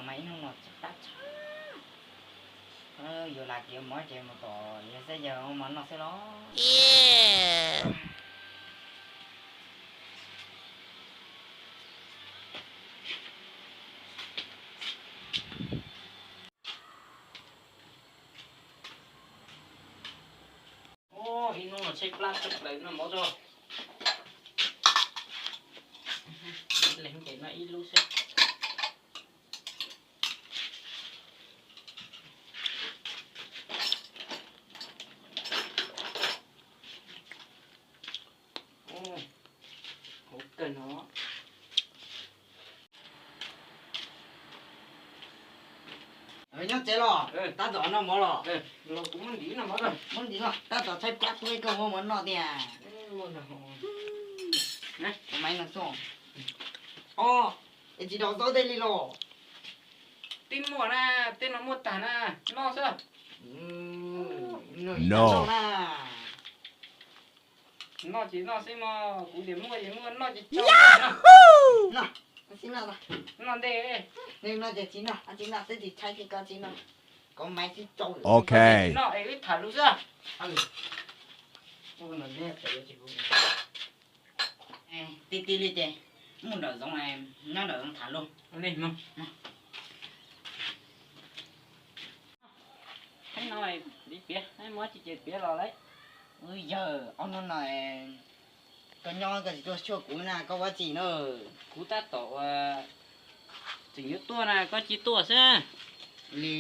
Mas ib hnub no txog tab tshaj, yuav lam kev mov ces mus tom yawg Xab Yawg ua mov noj xwb los. Ib hnub no tshaib plab tshaj plaws, noj mov tso. Leej ces noj ib lub xwb. Hauv kawg no. Nyob tsev los? Tab tom noj mov los? Los kuv muab ntim noj mov. Muab ntim los, tab tom tshaib plab tuaj ib koj muab mov noj tiag. Os, es tsis rau zaub tej li los? Twb muaj na, tej no muaj tag na, noj xwb. Noj ces noj xwb mog, kuv tias muaj ces muaj, noj ces tso. Noj ntej. Noj ces tsis noj, tsis noj, twb tsis tshaib ces koj tsis noj. Kov maiv tib rau. Ok. Noj es wb tham lus xwb. Ti ti li ces mus nram zoov, nyob nram zoov tham lus. Thaum no li piav, muaj tsis ces piav los lawm. Wb yawg, ob hnub no koj nyob koj tsis tuaj xyuas kuv na, koj ua tsi na? Kuv tab tom tseem yuav tuaj na, koj cia tuaj xwb. Li,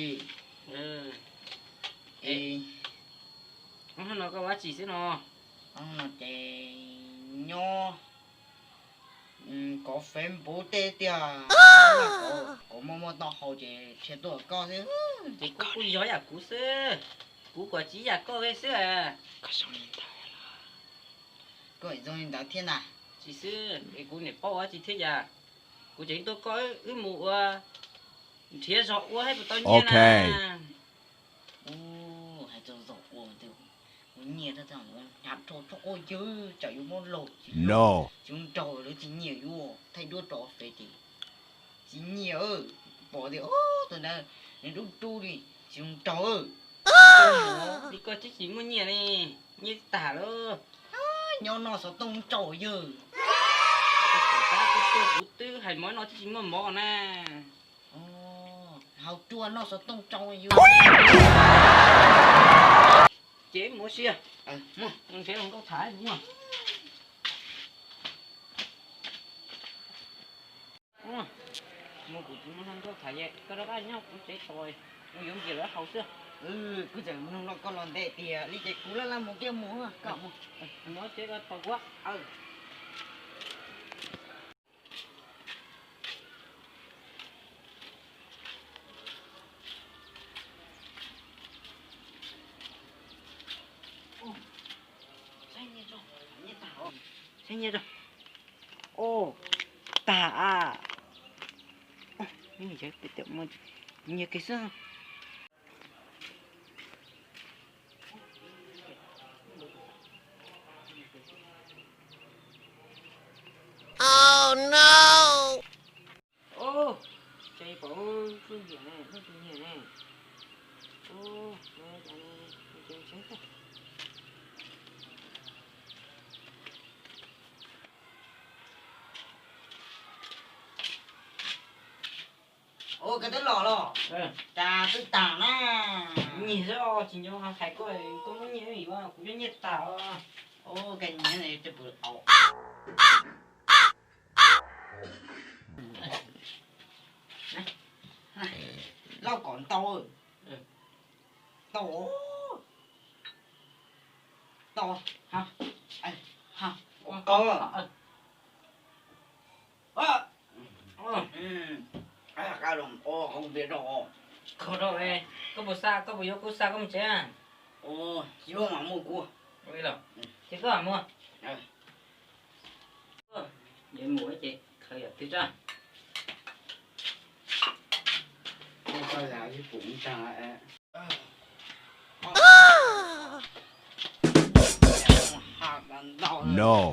ob hnub no koj ua tsi xwb no? Ob hnub no ces nyob kov Facebook tej tiag, kov muaj muaj tau hau ces thiaj tuaj koj xwb. Ces koj kuj yog yam kuv xwb, kuv kuj tsis yam koj xwb. Koj zoo li ntawd thiab na. Tsis xwb, es kuv niam paub ua tsi thiab yam. Kuv tseem tuaj koj wb mus ua, nrhiav zog ua thiab puas tau nyiaj na. Hais txog zog ua, kuv nyiaj tab tab hnyav rau txhob quaj yawg, tsam yuav muab laug tsis, tsis nraug lawv tsis nyiam yuav thaij duab rau fev ces tsis nyiam. Pom tias tus ntawd nws dub dub li tsis zoo nraug. Li koj twb tsis muaj nyiaj li, nyiaj tag lawm. Nyob noj xov tooj nrau yawg. Kuv twb hais mov no twb tsis muaj mov na. Haus ruaj noj xov tooj rau yawg. Ces mus ua si, nrhiav hluas nkauj tham mus. Mus kuv tsis muaj hluas nkauj tham, koj rov qab nyob kuv tsev tos, kuv yuav nkiag lawv haus xwb. Kuv tseem mloog koj los ntev tiag li ces kuv laj laj mus kiag mus, koj mus. Mus tsev koj tos kuv. Saib nyiaj tso. Oj, tag a. Nyiaj kiag xwb. Oj, cas pom lub nyiam ne, lub nyiam ne. Oj, Ua, koj twb los los? Cas twb tag na. Nyiag xwb os, tsis nco hais koj, koj muab nyiaj ib yam kuv cov nyiaj tag os. Ua, koj nyiag ne, twb pw tau. Lauj, kom ntau. Tau. Tau. Ua, tau. Koj puas xa, koj puas yuav kuv xa koj mus tsev? Yuav mas, muaj kuv. Ces koj mus. Yuav mus ces khaws yam twg tso. No.